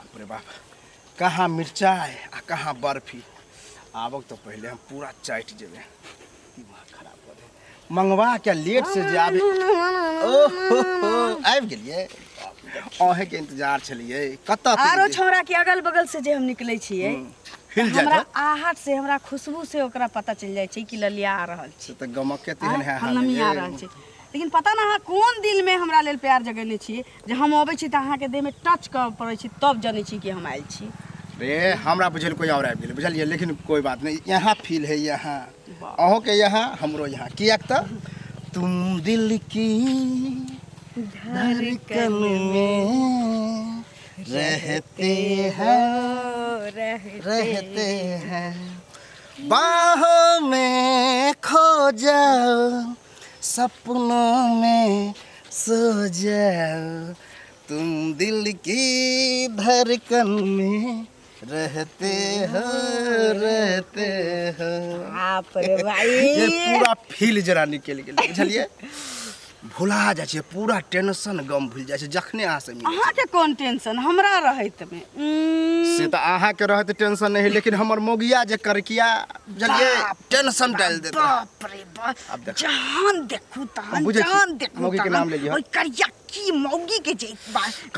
बाप रे बाप, कहाँ मिरचाइ आ कहाँ बर्फी। आबक तऽ पहिले हम पूरा चाटि जेबै, दिमाग खराब कऽ दे। मंगवा के लेट से जे आबे। ओ हो हो, आबि गेलियै, अहें के इंतजार छलियै। कतऽ आरो छौड़ा के अगल बगल से जे हम निकलै छियै, हिल जाइत हमरा होत। आहट से, हमरा खुशबू से ओकरा पता चलि जाइ छै कि ललिया आ रहल छै। से तऽ गमके तेहन है। फलनमी आ रहल छै। लेकिन पता ना अहाँ कोन दिल में हमरा लेल प्यार जगेने छियै जे हम अबै छी तऽ अहाँके देह में टच कर पड़ै छी, तब जनै छी कि हम आयल छी। रे हमरा बुझल कोई और आबि गेलै, बुझलियै? लेकिन कोई बात नहीं, यहाँ फील है, यहाँ अहूँ के यहाँ, हमरो यहाँ, किएक तऽ तुम दिल की धड़कन में रहते हैं, रहते हैं, बाहों में खो जाओ, सपनों में सो जाओ, तुम दिल की धड़कन में रहते हो, रहते हो। बाप रे भाई, ये पूरा फील जरा निकलि गेलै, बुझलियै? भुला जाइ छै पूरा टेंशन, गम भूलि जाइ छै जखने अहाँ से मिलै। अहाँके कोन टेंशन हमरा रहैत में? से तऽ अहाँके रहत टेंशन नहि, लेकिन हमर मोगिया जे करकिया, बुझलियै, टेंशन डालि देत। बाप रे बाप। आब देखू। जहान देखू तहन हम बुझै छी, जहान देखू मौगी के तहन नाम लेलियै। ओहि करिया की मौगी के जे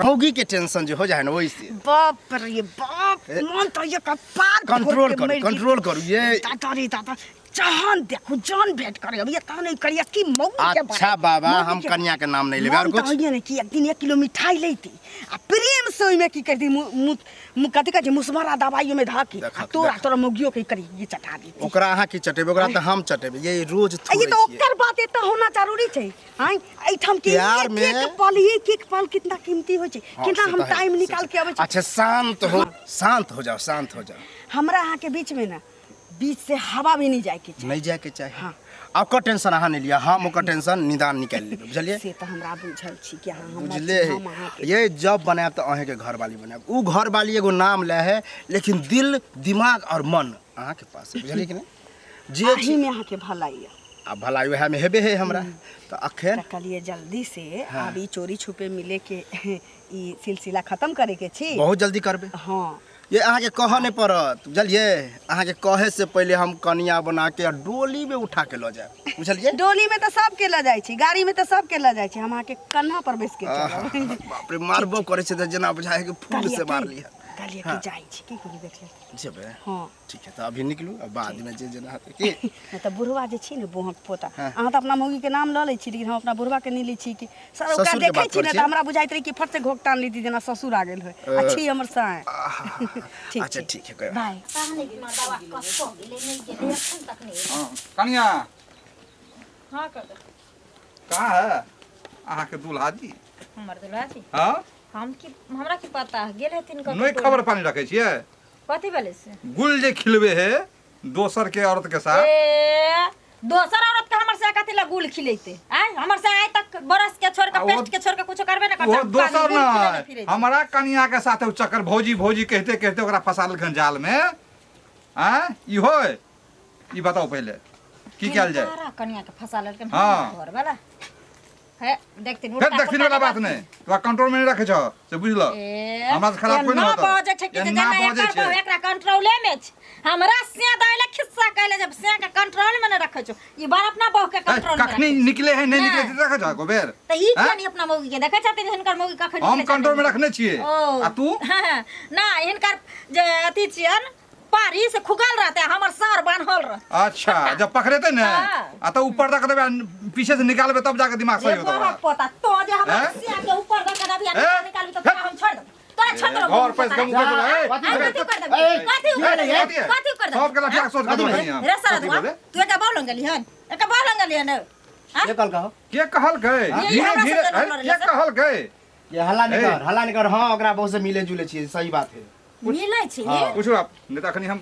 मौगी के टेंशन जे हो जाइ है ने, ओहिसे। बाप रे बाप, मन तऽ ये कपार कंट्रोल करू, कंट्रोल करू ये। दादा रे दादा, जहान देखू जान भेंट करे अब ये तहन ई करिया की मौगी के। अच्छा बाबा, हम कन्या के नाम नहीं लेबै और मन तऽ कुछ होइए ने कि एक दिन 1 किलो मिठाई लैती आ प्रेम से ओहिमे की करती, कथी कहै छै, मुसमरा दवाई ओहिमे धऽ के आ देखक, तोरा देखक। तोरा मौगियो के करी ये चटा देती। ओकरा अहाँ की चटेबै? ओकरा तऽ हम चटेबै। ये रोज आ ये थोड़े तऽ छियै। ओकर बात एतऽ होना जरूरी छै। आँय, एहिठाम के प्यार एक में- एक पल, एक एक पल कितना कीमती होइ छै, हाँ, कितना से हम तऽ है, टाइम से निकाल तऽ- के अबै छी। अच्छा शांत हो, शांत हो जाओ, शांत हो जाओ। हमरा अहाँके बीच में ना बीच से हवा भी नहीं जाए के चाही। नहीं जाए के चाही। हाँ। आ ओकर टेंशन अहाँ नहीं लिअ, हम ओकर टेंशन निदान निकालि लेबै, बुझलियै? से तऽ हमरा बुझल छी कि अहाँ हमर बुझले छी, हम अहाँके। ये जब बनायब तऽ अहेंके घरवाली बनायब। उ घरवाली एगो नाम ले है, लेकिन दिल, दिमाग और मन अहाँके पास है, बुझलियै कि नहीं? जे अही में अहाँके भलाई यऽ। आ भलाई वएह में हेबे है हमरा तऽ अखन। तऽ कहलियै जल्दी से आब ई चोरी छुपे मिले के ई सिलसिला खत्म करे के छी। बहुत जल्दी करबै। हाँ। ये अहाँके कहऽ नहि पड़त, बुझलियै? अहाँके कहे से पहिले हम कनिया बना के आ डोली में उठा के लऽ जायब, बुझलियै? डोली में तऽ सबके लऽ जाइ छी, गाड़ी में तऽ सबके लऽ जाइ छी, हम अहाँके कन्हा पर बैस के चलब। बाप रे, मारबो करै छै तऽ जेना बुझाइ है कि फूल कहलियै से की- मारली है। कहलियै कि जाइ छी की करी देख ले। जेबै? हाँ। ठीक है, तऽ अभी निकलू आ बाद में जे जेना हेतै की। नहि तऽ बुढ़वा जे छी ने बोहक पोता। हाँ। अहाँ तऽ अपना मौगी के नाम लऽ लै छी, लेकिन हम अपना बुढ़वा के नहि लै छी कि सर ओकरा ससुरके देखै बात छी ने करै तऽ छियै? हमरा बुझाइत रहै कि फट से घोघ तान लेती जेना ससुर आ गेल होय आ छी हमर साँय। ठीक अच्छा छै। ठीक है, कोई बात बाय। हाँ, कनिया। हाँ काका। कहाँ है अहाँके दूल्हा जी? हमर दुल्हा जी? हाँ। हम की, हमरा की पता, गेल हेथिन कतौ। नहि खबर पानी रखै छियै? कथी भेलै से? गुल जे खिलबे है दोसर के औरत के साथ। ए, दोसर औरत के हमर से कथी ला गुल खिलेते? आय हमर से आइ तक बरस के छोड़ के आ वो- पेस्ट के छोड़ के कुछो करबे ना वो करता। दोसर गुल खिलेने नहीं फिरै छै। हमरा कनिया के साथ ओ चक्कर भौजी भौजी कहते कहते ओकरा फंसा लेलखिन जाल में। आँय, ई होय? ई बताउ पहिले की कयल जाय? किनकारा कनिया के फंसा लेलखिन? हाँ। हमर घर वाला है, देखथिन फेर उल्टा देखथिन वाला पुल्टा। बात नहीं, तोरा कंट्रोल में नहीं रखे छौ से बुझल। ए, हमरा से खराब कोई एना नहीं होता। बजै छै कि जे एना जेना बजै एकर छै। बहु एकरा कंट्रोले में छै। हमरा से दैले खिस्सा कहले जब से के कंट्रोल में न रखे छौ, ई बार अपना बहु के ए, कंट्रोल में कखनी रखै छै। निकले है नहीं निकले नहि। से रखे छौ एको बेर? तऽ ई हैं? किया नहीं अपना मौगी के देखै छथिन हिनकर मौगी कखन हम निकलै छै, कंट्रोल में नहि। रखने छियै। ओ आ तू? ना हिनकर जे अथी छियन पारी से खुगल रहते, हमर सार बान्हल रहते। अच्छा, जब पकड़ेते ने हाँ। आ तो ऊपर तक देबे आ पीछे से निकालबे तब जाके दिमाग सही जे होतो। बहक पोता तो जे हमरा हैं? सिया के ऊपर दऽ के देबही आ ए? निकालबी तऽ तोरा हम छोड़ देब, तोरा छोड़ देब। घर पैस कम कर देबै, ए, कथी कर देब? कथी कर देब? कथी है? कथी कर देब? सबके लठिया के सोच के कथी देबै कनिया। रे कथी सरदुआ, बोले? तू एका बाव लंगली हन, एका बाव लंगली हन, हाँ? के कहलका हो? के कहलकै? ये धीरे हमरा धीरे से अरे, लड़ल के रहलै। कहलकै? ये हल्ला नहीं ए। कर, हल्ला नहीं कर। हाँ, ओकरा बहुत से मिले जुले छियै, सही बात है। मिलै छी? हाँ। पूछू आप नहीं तऽ अखनी हम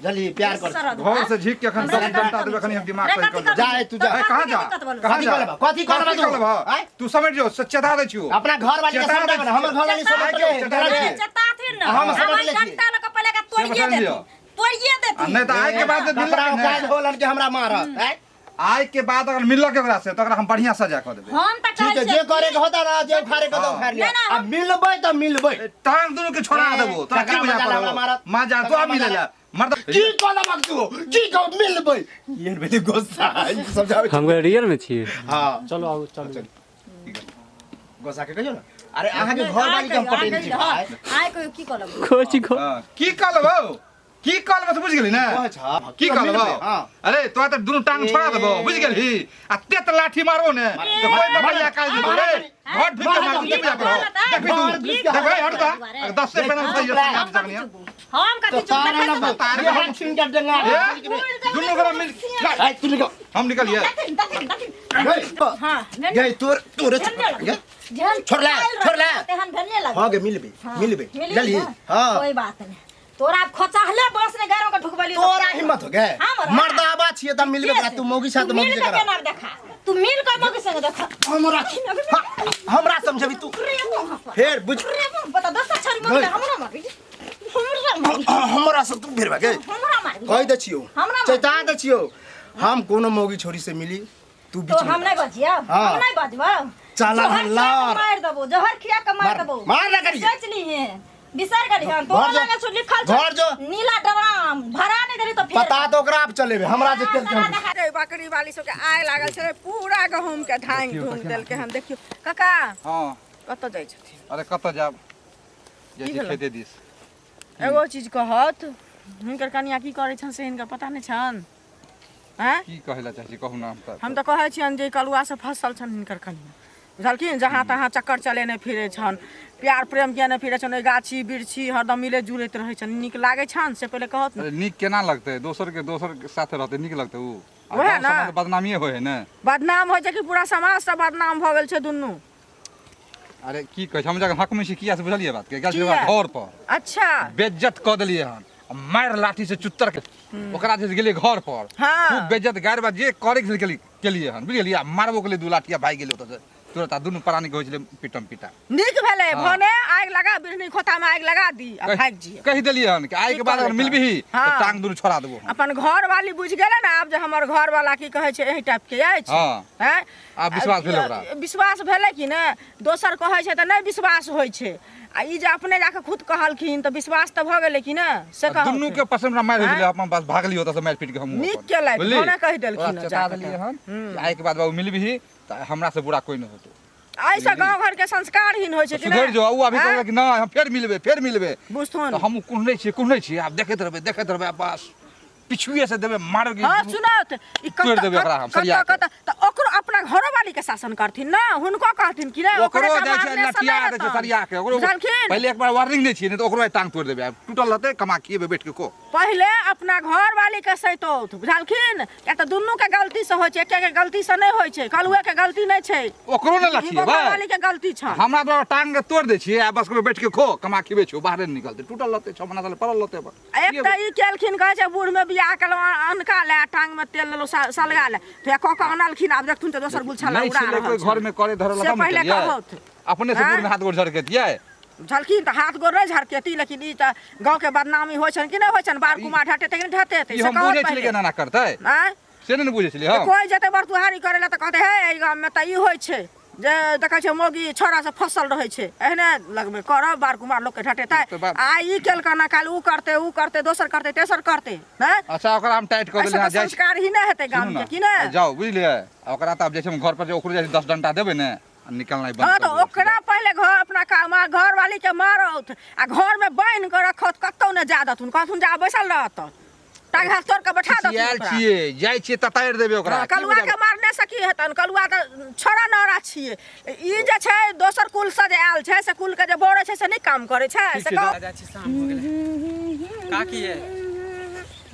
जल्दी प्यार कर। सरदुआ। घर से झीक के अखन हमरा सब लगा जनता देबै, अखनी हम दिमाग रे सही कथी कर देबै। जा ए, तू जा। ए, कहाँ जा? कथी कहाँ जा? कहलबा? कथी कहलबा कथी तू? कहलबा? आँय? तू समझ जो चेता दै छियौ। अपना घर वाली के चेता समझ दै हमर घर वाली छियौ। समझ ले। चेता दै छियौ। चेताथिन न। हम समझ हमर ले छियै। डंटा लऽ कऽ पहिले एकरा तोड़िए से बता देथिन, लिअ। तोड़िए आ देथिन। नहि तऽ आइ के बाद जे कपड़ा दिलक उकाय ने होलन के हमरा मारत। आँय? आइ के बाद अगर मिललक ओकरा से तऽ ओकरा हम बढ़िया सजा कऽ देबै। हम तऽ ठीक कहै है, छियै जे करे के होता ना, जे उखाड़े के होता उखाड़ लिया। ना, ना, आ मिलबै तऽ मिलबै। टांग दुनू के छोड़ा देबो तोरा की ककरा बुझा मजा पड़ो? हमरा मारत? मजा तो ककरा मिले मजा ला मर्द की कहलक तू? की कह मिलबै? ये भेलै गुस्सा, ई समझाबै। हम रियल में छियै। हाँ। चलू आउ, चलू। गुस्सा के कहियो ना। अरे अहाँ के घर वाली के हम पटेने छी भाई। आइ कहियो की कहलक? कोची को हाँ, की कहलबौ? की कहलबौ से बुझि गेली ने? कहै छ, की कहलबौ? मिलबै, हाँ। अरे तोरा तऽ दुनू टांग छोड़ा देबौ, बुझि गेलही? आ तेत लाठी मारबो ने तऽ कोइ बबैया काज देतौ रे। घर ढुकि के मारबो, की बुझा पड़ो? देखबी तू, देखबै हट तऽ 10 से पेनल सही है। हम कथी चुप तारा देखै ना छी? तार ये हाथ छीन के डेंगा। ए, दुनू गोरा मिल ए, तू निकल। हम निकलिए। दथिन दथिन दथिन। गई। हाँ। गई तोर तोरे भेल गई। जेहन छोड़ ले, चालि छोड़ ले। रहल तेहन भेले लग। हाँ गे, मिलबे मिलबे मिलबी जल्दी। ना? हाँ। कोई बात नहीं, तोरा खोचाहले बस ने गारो के ढुकबली। तोरा हिम्मत हो गए? हमरा? मर्दाबा छिए त मिलबे करा। तू मौगी साथ तू मौगी मिल से के करा। केना देखा? तू मिल के मौगी संग देखा। हमरा, हाँ, हमरा समझबी तू फेर बुझ। बता, दोसर छोरी मौगी गई। हमरा मारबी? हमरा मारबी? हमरा से तू फेर भागे। हमरा मारबी? कह दे छियो, हमरा मारबी? चेता दे छियो, हम कोनो मौगी छोरी से मिली तू बीच तो में हम नहीं बजिया। हाँ। हम नहीं बजबो। चला जहर खिया के हल्लार। मार देबो, जहर खिया के मार मार- देबो। मार ना करिए। सोच ली है, बिसर गेली हन तोरा। घर जो- लगे छौ लिखल छौ घर जो। नीला ड्राम भरा नहीं देली तो फिर पता तो ओकरा आप चलेबे हमरा जे केलकै हम। रे बकरी वाली सबके आय लागल छलै, पूरा गहूम के धांग धूंग देलकै हन। देखियौ काका। हाँ। कतऽ जाइ छथिन? अरे कतऽ जाब, जाइ की छी भेलौ? खेते दिस। एगो चीज कहत, हिनकर कनिया की करै छनि से हिनका पता नहि छनि? आँय? की कहै लए चाहै छी, कहू ना। हम तऽ हम तऽ कहै छियनि जे कलुआ से फसल छनि हिनकर कनिया, बुझलखिन? जहाँ तहाँ चक्कर चलेने फिरै छनि, प्यार प्रेम केने फिरै छनि, ओहि गाछी बिरछी हरदम मिलै जुलैत रहै छनि। नीक लागै छनि से पहिले कहत ने। अरे नीक केना लगतै? दोसर के दोसर के साथे रहतै नीक लगतै उ? आ वएह गाँव ना। समाज बदनामिये होइ है ने। बदनाम होइ छै कि पूरा समाज से बदनाम भऽ गेल छै दुनू। अरे की कहै छै, हम जखन हकमे छी किया से बुझलियै बात के गेल छलियै किया? घर पर। अच्छा। बेज्जत कऽ देलियै हन आ मारि लाठी से चुत्तर के ओकरा जे गेलियै घर पर। हाँ। खूब बेज्जत गारि बात जे करे के छलै केलियै हन, बुझलियै? आ मारबो केलियै दू लाठी आ भागि गेलियै ओतऽ से तुरंत। आ दुनू प्राणी के होइ छलै पिटम पिटा। नीक भेलै। हाँ। भने आगि लगा, बिढ़नी खोता में आगि लगा दी आ भागि जियै। कहि देलियै हन कि आइ के की बाद अगर कहबै? मिलबिही तऽ हाँ। टांग दुनू छोड़ा देबो हम। अपन घर वाली बुझि गेलै ने आब जे हमर घर वाला की कहै छै एहि टाइप के अछि। हाँ। हैं? आब विश्वास भेलै ओकरा? विश्वास भेलै कि ने? दोसर कहै छै तऽ नहि विश्वास होइ छै, आ ई जे अपने जाके खुद कहलखिन तऽ विश्वास तऽ भऽ गेलै कि ने से आ दुनू कहलखिन। के पसंद हमरा मारि आँय? भेलै, अपन बस भागली ओतऽ से मारि पीट के हमहूँ नीक अपन। केलथि, बुझली? भने कहि देलखिन ओकरा हँ चेता जाकऽ। देलियै हन कि आइ के बाद बाबू मिलबिही तऽ हमरा से बुरा कोई नहि होतौ। एहिसँ गाँव घरके संस्कारहीन होइ छै कि सुधरि नहि? जो। उ अभी आँय? कहलक कि नहि, हम फेर मिलबै, फेर मिलबै। बुझथुन। तऽ हमहूँ कुहनै छियै, कुहनै छियै, आब देखैत रहबै, देखैत रहबै, आ बस पिछुए से देबै मारब कि हाँ सुनत ई तोड़ि देबै ओकरा हम सरिया के। कतऽ तऽ ओकरो अपना घरो वाली के शासन करथिन ना, हुनको कहथिन कि नहि ओकरो ओकरे जाइ छै मारने से लठिया नहि दै छै हेतनि। सरिया के ओकरो। बुझलखिन? पहिले एक बार वार्निंग दै छियै, नहि तऽ ओकरो आइ टांग तोड़ि देबै। आब टूटल रहतै कमा खिएबै बैठ के को। पहिले अपना घर वाली के सैतौथ, बुझलखिन? किया तऽ दुनू के गलती से होइ छै, एके के गलती से नहि होइ छै। कलुए के गलती नहि छै, ओकरो ने हिनको लठिएबै। घरवाली के गलती छनि। हमरा द्वारा टांग के तोड़ि दै छियै आ बस कहबै बैठ के खो, कमा खिबै छियौ, बाहरे नहि निकलतै, टूटल रहतै, 6 महीना साल पड़ल रहतै अपन। आ एक तऽ ई केलखिन, कहै छै बूढ़मे बियाह केलहुँ अनका लए, टांग मे तेल लेलहुँ सलगा लए, तऽ कऽ कऽ अनलखिन, आब देखथुन तऽ दोसर गुलछा नहि उड़ा छलै रहल कोइ छै। घर में करे धरल से तब ने पहिले केलियै। कहौथ। अपने से आँय? बूढ़ में हाथ गोड़ झरकेतियै? बुझलखिन? तऽ हाथ गोड़ नहि झरकेती, लेकिन ई तऽ गाँवके बदनामी होइ छनि कि नहि होइ छनि? बार कुमार ढटेतै कि नहि ढटेतै ई से हम कहौथ बुझै छलियै पहिले। कि एना एना करतै आँय? से नहि ने बुझै छलियै हम। कोइ जेतै बरतुहारी करै लए तऽ कहतै हे एहि गाममे तऽ ई होइ छै जे देखै छै मौगी छौड़ा से फसल रहै छै, एहने लगबै करब बार कुमार लोकके ढटेतै। तऽ बात- आ ई केलकै ना, काल्हि उ करतै, उ करतै, दोसर करतै, तेसर करतै, नहि? अच्छा, ओकरा हम टाइट कऽ एहिसँ देलियै तऽ जाइ छी। संस्कार ही नहि हेतै सुनू गामके ने, कि नहि? जाउ बुझलियै? आ ओकरा तऽ आब जाइ छै हम घर पर जे ओकरो जाइ छै 10 डंटा देबै ने आ निकलनाइ बंद हाँ कऽ तऽ देबै। ओकरा पहिले घर अपना घर वाली के मारौथ आ घर में बान्हि कऽ रखौथ, कतौ नहि जा देथुन, कहथुन जा बैसल रहत, टांग हाथ तोड़ कऽ बैठा देथुन खिसियाल ओकरा। छियै, जाइ छियै ततारि देबै ओकरा। हाँ, की कलुआ बुझाबै? के मार नहि सकी हेतन, कलुआ तऽ छोड़ा नौरा छियै। ई जे छै दोसर कुल से जे आयल छै से कुल के जे बोरे छै से नहि काम करै छै ठीक से छै, कहू। जाइ छी, शाम हो गेलै। काकी ये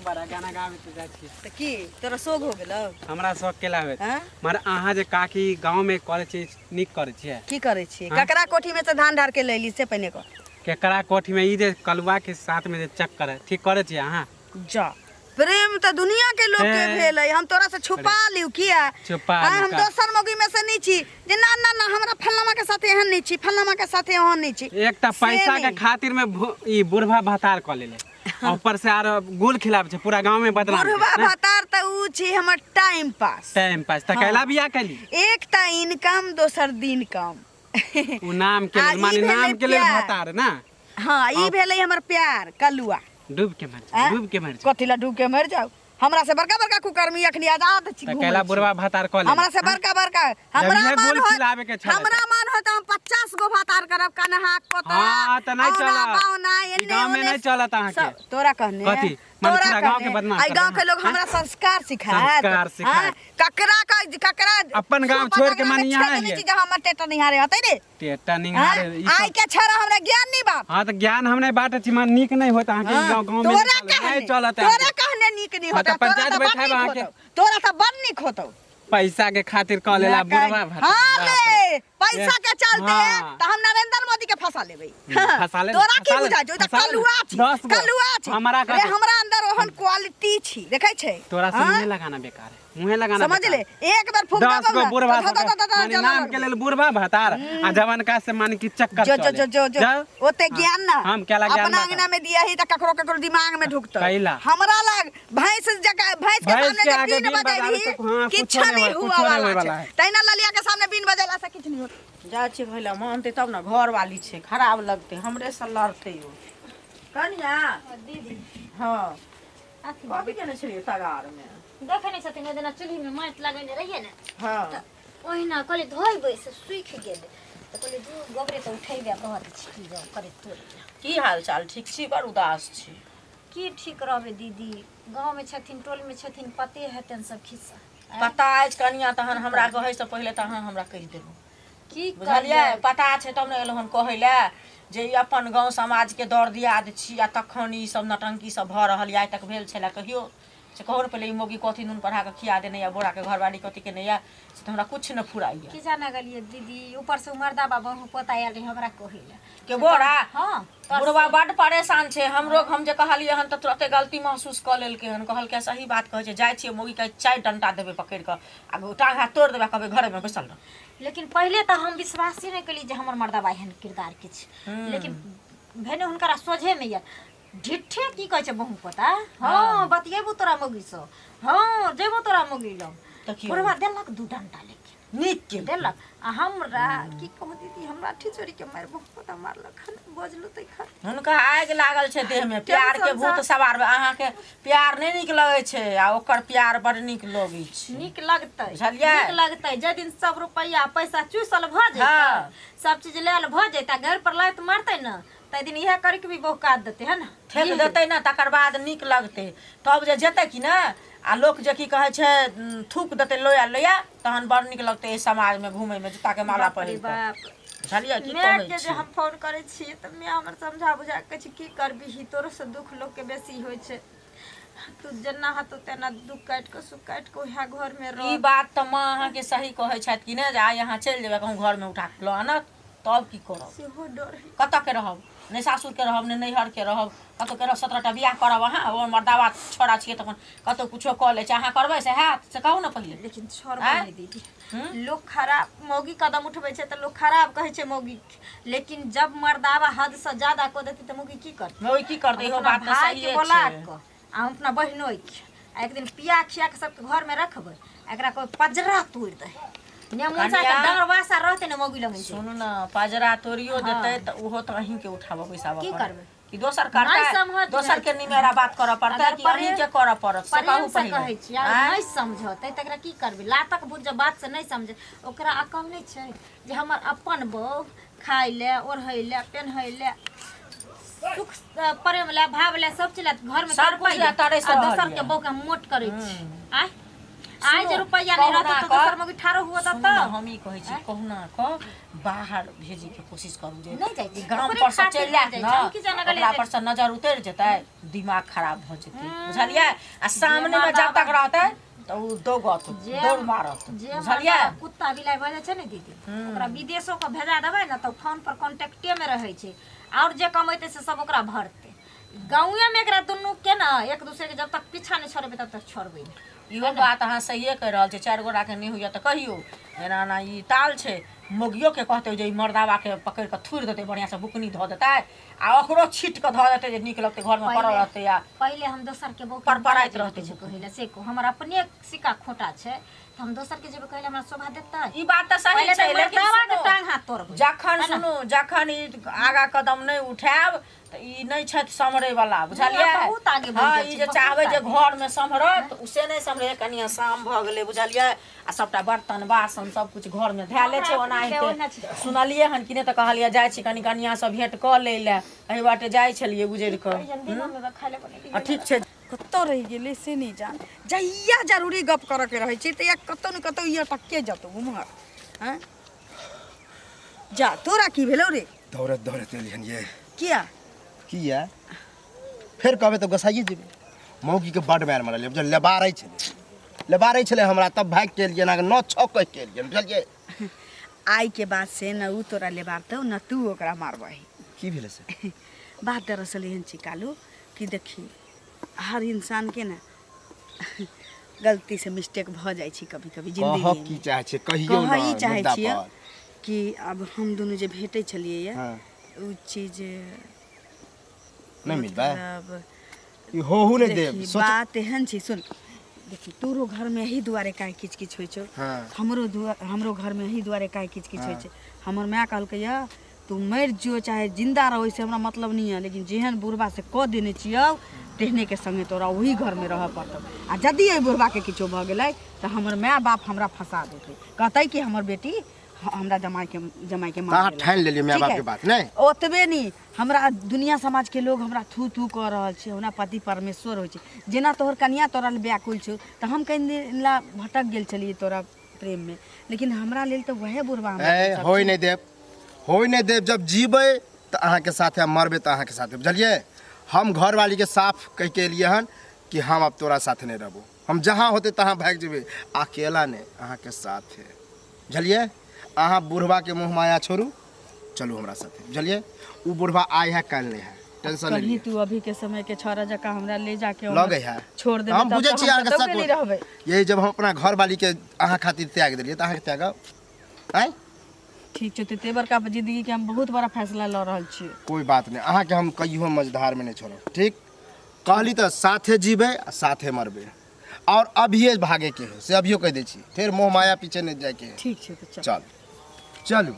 बड़ा गाना गाबैत जाइ छी। तऽ की तोरा शोग हो गेलौ? हमरा शौक केला होइत हाँ? मगर अहाँ जे काकी गाँवमे करै छी, नीक करै छियै? की करै छियै? ककरा कोठी में से धान ढार के लैली से पहिने कह। केकरा कोठीमे? ई जे कलुआ के साथमे जे चक्कर है, ठीक करै छियै अहाँ? जा, प्रेम तऽ दुनिया के लोग के हे। भेल है, हम तोरा से छुपा लियौ किया? छुपा आँय, लियौ हम का? दोसर मौगी में से नहीं छी जे ना ना ना हमरा फलामा के साथे एहन नहीं छी, फलामा के साथे ओहन नहीं छी। एक तऽ से पैसा के नहि। खातिर में ई बुढ़वा भतार कऽ लेले, आ ऊपर से आर गुल खिलाबै छै पूरा गाँव में बदनाम बुढ़वा छै, ने? भतार तऽ उ उ छी हमर टाइम पास। टाइम पास तऽ कैला बियाह कैली? एक ता इनकम दोसर दिन कम। ओ नाम के आ लेल ई माने भेलै नाम के लेल प्यार। भतार ना। हाँ, ई भेलै हमर प्यार कलुआ। डूब के मर जाओ, आँय? डूब के मर जाओ। कथी ला डूब के मर जाओ? हमरा से बड़का बड़का कुकर्मी अखनी आजाद छी तऽ घूमै कैला छी। बुढ़वा भतार कऽ ले? हमरा से बड़का बड़का हमरा इहे मन गोल होत खिलाबे के छलै हमरा तऽ। मन होत हम 50 गो भातार करब, कन्हा कोतरा हाँ, तऽ नहि औना चलत। बाउना ई एने गाँव में ओने नहि चलत अहाँके। सब तोरा कहने कथी? माने तोरा पूरा गाँव के कहने। बदनाम एहि गाँव करबै के लोग अहाँ? हमरा संस्कार सिखायत। संस्कार सिखायत। हाँ? ककरा ककरा अपन गाँव सुपा छोड़ के तगड़ा में माने यहाँ छेदनी एलियै। छी जे हमर टेटा निहारे हतै रे। टेटा हाँ? निहारे ई सब- आइ के छड़ा हमरा ज्ञान नहीं बाप। हाँ तऽ ज्ञान हम नहि बाँटै छी, माने नीक नहि होत अहाँके ई गाँव, गाँव में तोरा नहि चलत, कहने नहि चलत तोरा अहाँके। कहने नीक नहीं हाँ, होता, तऽ तोरा पंचायत तऽ बड़ बैठायब नीक अहाँके। होतौ, तोरा तऽ बड़ नीक होतौ। पैसा के खातिर कऽ लेला बुढ़वा भतार। हाँ बाप रे। रे, पैसा के चलते हाँ। तऽ हम नरेंद्र मोदी के फंसा लेबै। हम्म, फंसा ले, तोरा की फंसा ले, बुझा छौ? ई तऽ फंसा ले। कलुआ छी, 10 गो। कलुआ छी। हमरा रे, कथी? हमरा अंदर ओहन क्वालिटी छी, देखै छै? तोरा से हाँ? मुँहे लगाना बेकार है, मुँहे लगाना समझ बेकार ले, है। एक बेर फूक 10 देबौ गो ने, बुढ़वा तऽ धऽ धऽ धऽ धऽ माने जलऽ नाम के लगबै। लेल बुढ़वा भतार आ जवानका से माने कि चक्कर जो जो चले। जो जो जो जाओ। ओते ज्ञान ना हम केला ज्ञान अपना बाँटब। अंगना में दिया ही त ककरो ककरो दिमाग में ढुकतो। कैला? हमरा लग भैंस जका भैंस के भैंस सामने के जब आगे बीन बीन बजेबही बजाबे तो हाँ, किछु कुछो नहीं नहीं होय, हुआ कुछो नहीं वाला होय वाला छै। है। तहिना ललिया के सामने बीन बजेला से किछु नहीं होत। जाइ छियै कहै लए, मानतै तब ने, घरवाली छै, खराब लगतै, हमरे से लड़तै ओ। कनिया दीदी। हँ, अथी कथी केने छलियै तगारमे? देखै नहि छथिन, ओहि दिना चूल्हीमे माटि लगेने रहियै ने। हँ। ओहिना कहलियै धोइबै से सुखि गेलै, तऽ कहलियै दू गोबरे तऽ उठेबै आ रहऽ दै छी, की जाउ करे तोड़ि। की हाल चाल? ठीक छी? बड़ उदास छी। की ठीक रहबै दीदी, गाँवमे छथिन, टोलमे छथिन, पते हेतनि सब खिस्सा। पता अछि कनिया, तहन हमरा कहैसँ पहिले तऽ अहाँ हमरा कहि देलहुँ। की बुझलियै? करियै? पता छै तब ने एलहुँ हन कहै लए जे ई अपन गाँव समाजके दर दियाद छी आ तखन ई सब नटंकी सब भऽ रहल यऽ। आइ तक भेल छलै कहियो? से कहू ने पहिले, ई मौगी कथी नून पढ़ा कऽ खिया देने यऽ बोराके घरवाली, कथी केने यऽ, से तऽ हमरा किछु नहि फुराइए। की जाने गेलियै दीदी, ऊपर से मर्दा बाबा पोता आयल रहै हमरा कहै लए। के बोरा? हँ। बुढ़वा बड्ड परेशान छै हमरो। हम जे कहलियै हन तऽ तुरते गलती महसूस कऽ लेलकै हन, कहलकै सही बात कहै छै, जाइ छियै मौगीके 4 डंटा देबै पकड़ि कऽ आ टांग हाथ तोड़ि देबै आ कहबै घरेमे बैसल रह। लेकिन पहिले तऽ हम विश्वासे नहि केलियै जे हमर मर्दबा एहन किरदार के छै, लेकिन भेने हुनकरा सोझेमे यऽ ढिट्ठे की कहै छै बहु पोता। हँ, बतियेबो तोरा मौगीसँ, हँ, जेबो तोरा मौगी लग। तऽ की? बुढ़वा देलक 2 डंटा, लेकिन नीक के देलक। आ हमरा की कहू दीदी, हमरा ठिचोरी के मारि बहु पोता मारलक हन, बजलू तऽ खन हुनका आगि लागल छै देहमे, प्यार के भूत सवार। अहाँके प्यार नहि नीक लगै छै आ ओकर प्यार बड़ नीक लगै छै। नीक लगतै। बुझलियै? नीक लगतै जाहि दिन सब रुपैआ पैसा चूसल भऽ जेतै, सब चीज लेल भऽ जेतै आ घर पर लात मारतै ने, ताहि दिन इएह करके भी बहु काट देतै है ने। ठेक देतै ने तकर बाद नीक लगतै। तब जे जेतै कि ने आ लोक जे की कहै छै थूक देतै लोया लोया, तहन बड़ नीक लगतै एहि समाजमे घूमैमे जूताके माला बाप रे पहिर कऽ। बाप। बुझलियै की माय कहै के जे छी? हम फोन करै छियै तऽ माय हमर समझा बुझा कऽ कहै छै, की करबिही, तोरो से दुख लोकके बेसी होइ छै, तू जेना हेतौ तेना दुख काटि कऽ सुख काटि कऽ उएह घरमे ई रह। बात तऽ माँ अहाँके सही कहै छथि कि ने, जे आइ अहाँ चलि जेबै, कहूँ घरमे उठा कऽ लऽ आनत तब की करब? सेहो डर हइ। कतऽ के रहब? नहि सासुरके रहब, नहि नैहरके रहब, कतऽ के रहब? 17टा बियाह करब अहाँ? ओ मर्दाबा छोड़ा छियै तखन कतौ कुछो कऽ लै छै। अहाँ करबै से हैत से कहू ने पहिले। लेकिन छोड़बै आँय? नहि दीदी। लोक खराब मौगी कदम उठबै छै तऽ लोक खराब कहै छै मौगी के, लेकिन जब मर्दावा हद से ज्यादा कऽ देतै तऽ मौगी की करतै? मौगी की करतै? इहो अपना बात तऽ भाइके सहिए बोला छै। कऽ आ हम अपना बहिनोइके आ एक दिन पिया खिया कऽ सबके घरमे रखबै आ एकरा कोइ पजरा तोड़ि दै नेमुचा के। कनिया। डर वासा रहतै ने मौगी लग। सुनू ने, पजरा तोड़ियो देतै तऽ ओहो तऽ अहींके उठाबऽ बैसाबऽ की पड़त। करबै? कि दोसर नहि करतै? समझ दोसर के निमेरा बात करऽ पड़तै अगर कि अहीं के करऽ पड़त से कहू प्रेम से पहिले। कहै छी आ आँय? नहि समझतै तकरा की करबै? लातक बुझ जब बात से नहि समझे, ओकरा अकल नहि छै जे हमर अपन बहू खाय ले, ओढ़ै ले, पेन्है ले, सुख प्रेम ले, भाव ले, सब चीज ले घर में सब कुछ ले तरसि आ रहल दोसर के यऽ। बहू के हम मोट करै छी। आय आइ जे रुपैआ नहि कहुना रहतै तऽ कऽ- दोसर मौगी ठाढ़ो हुअ सुनू तऽ ने, हम ई कहै छी, कहुना कऽ बाहर भेजै के कोशिश करू जे नहि जाइ छी। ई गाम ओकरे पर से खातिर चलि जायत नहि ने जाइ छी। हम की जाने गेलियै ओकरा जे- पर से नजर उतरि जेतै, दिमाग खराब भऽ जेतै, बुझलियै? आ सामने मे जब तक रहतै तऽ ओ दौगत, जे दौड़ मारत। जे बुझलियै? मर्दा कुत्ता बिलाइ भऽ जाइ छै ने दीदी, ओकरा विदेशो के भेजा देबै ने तऽ फोन पर कॉन्टेक्टे मे रहै छै, आओर जे कमेतै से सब ओकरा भरतै। गाँवे मे एकरा दुनू के ने एक दूसरे के जब तक पीछा नहि छोड़ेबै तब तक छोड़बै नहि। इहो बात अहाँ सहिए कहि रहल छी। 4 गोटाके नहि होइए तऽ कहियौ एना एना ई ताल छै। मौगियोके कहतै जे ई मर्दाबाके पकड़ि कऽ थुरि देतै, बढ़िआँसँ बुकनी धऽ देतै आ ओकरो छीट कऽ धऽ देतै जे नीक लगतै घरमे पड़ल रहतै आ पहिले हम दोसर के बहू के परपराइत रहतै। कहै से कहू, हमर अपने सिक्का खोटा छै तऽ हम दोसर के जेबै कहै हमरा शोभा देतै? ई बात तऽ सही पहिले छै, तऽ लेकिन मर्दावा के सुनू, टांग हाथ तोड़बै। जखन सुनू, जखन ई आगा कदम नहि उठायब तऽ ई नहि छथि सम्हरै वाला, बुझलियै? बहुत आगे बढ़ि हँ, गेल ई छै, जे बहुत चाहबै जे आगे। घरमे सम्हरत, उ से नहि सम्हरै। कनिया शाम भऽ गेलै, बुझलियै? आ सबटा बर्तन बासन सब कुछ घरमे धएले छै हमरा ओनाहिते। ओहिना छै। सुनलियै हन कि नहि तऽ कहलियै जाइ छी कनि कनियासँ भेँट कऽ लै लए, एहि बाटे जाइ छलियै गुजरि कऽ। आ ठीक छै। कतऽ रहि गेलै से नहि जान। जहिया जरूरी गप करऽके रहै छै तहिया कतौ ने कतौ ई अटके जतौ उम्हर। हँ जा, तोरा की भेलौ रे? दौड़ैत दौड़ैत एलियन ये। किया? किया फेर कहबै तऽ गोसाइए जेबै। मौगीके बड्ड मारि मारलियै, बुझल? लेबारै छलै, लेबारै छलै हमरा, तब भागि के एलियै, एना 9 6 कहि के एलियै, बुझलियै? आइ के बाद से न उ तोरा लेबारतौ न तू ओकरा मारबही। की भेलै से? बात दरअसल एहन छै कालू कि देखी, हर इंसान के ने गलती से मिस्टेक भऽ जाइ छै कभी कभी कहऽ जिंदगी की में। चाहै छियै कहियौ कहऽ ने ई चाहै मुद्दा छियै पर। कि आब हम दुनू जे भेटै छलियै ये हँ उ चीज नहि मिलबै। मतलब ई होहू नहि देब देखी, सोच। बात एहन छै, सुन, देखी, तोरो घरमे एही दुआरे काहे किच किच होइ छौ। हँ। हमरो दुआ हमरो घरमे एही दुआरे काहे किच किच होइ छै। हमर माय कहलकै यऽ, तू मरि जियो चाहे जिंदा रहो, से हमरा मतलब नहीं है, लेकिन जेहन बुढ़बा से कऽ देने छियौ तेहने के संगे तोरा ओही घरमे रहऽ पड़तौ। आ यदि एहि बुढ़बाके किछो भऽ गेलै तऽ हमर माय बाप हमरा फंसा देतै, कहतै कि हमर बेटी हमरा जमाइके जमाइके तऽ मार अहाँ देलक। ठानि लेलियै माय ठीक बापके है? बात नहि? ओतबे नहि, हमरा दुनिया समाजके लोग हमरा थू थू कऽ रहल छै। हमरा पति परमेश्वर होइ छै। जेना तोहर कनिया तोरा लेल व्याकुल छौ, तऽ हम कनि दिन ला भटक गेल छलियै तोरा प्रेममे, लेकिन हमरा लेल तऽ वएह बुढ़बा हमरा ए लेल सब होइ छै। नहि देब, होइ नहि देब। जब जीबै तऽ अहाँके साथे आ मरबै तऽ अहाँके साथे, बुझलियै? हम घरवालीके साफ कहि के एलियै हन कि हम आब तोरा साथे नहि रहबो, हम जहाँ होतै तहाँ भागि जेबै, अकेला नहि, अहाँके साथे, बुझलियै? अहाँ बुढ़बाके मोह माया छोड़ू, चलू हमरा साथे, बुझलियै? ओ बुढ़बा आइ है काल्हि नहि है, टेंशन नहि कहीं लिअ। तू अभी के समय के छौड़ा जकाँ हमरा ले जाके लगे है छोड़ देबै हम तब बुझै तऽ छी हम अहाँके कतौ शक के नहि रहबै। यही जब हम अपना घरवालीके अहाँ खातिर त्याग देलियै तऽ अहाँके त्यागब आँय? ठीक छै, तऽ एते बड़का जिंदगी के हम बहुत बड़ा फैसला लऽ रहल छियै। कोइ बात नहि, अहाँके हम कहियो मझधारमे नहि छोड़ब। ठीक कहली तऽ साथे जीबै आ साथे मरबै, और अभिये भागेके है से अभियो कहि दै छी, फेर मोह माया पीछे नहि जायके है। ठीक छै, तऽ चल चल चलू।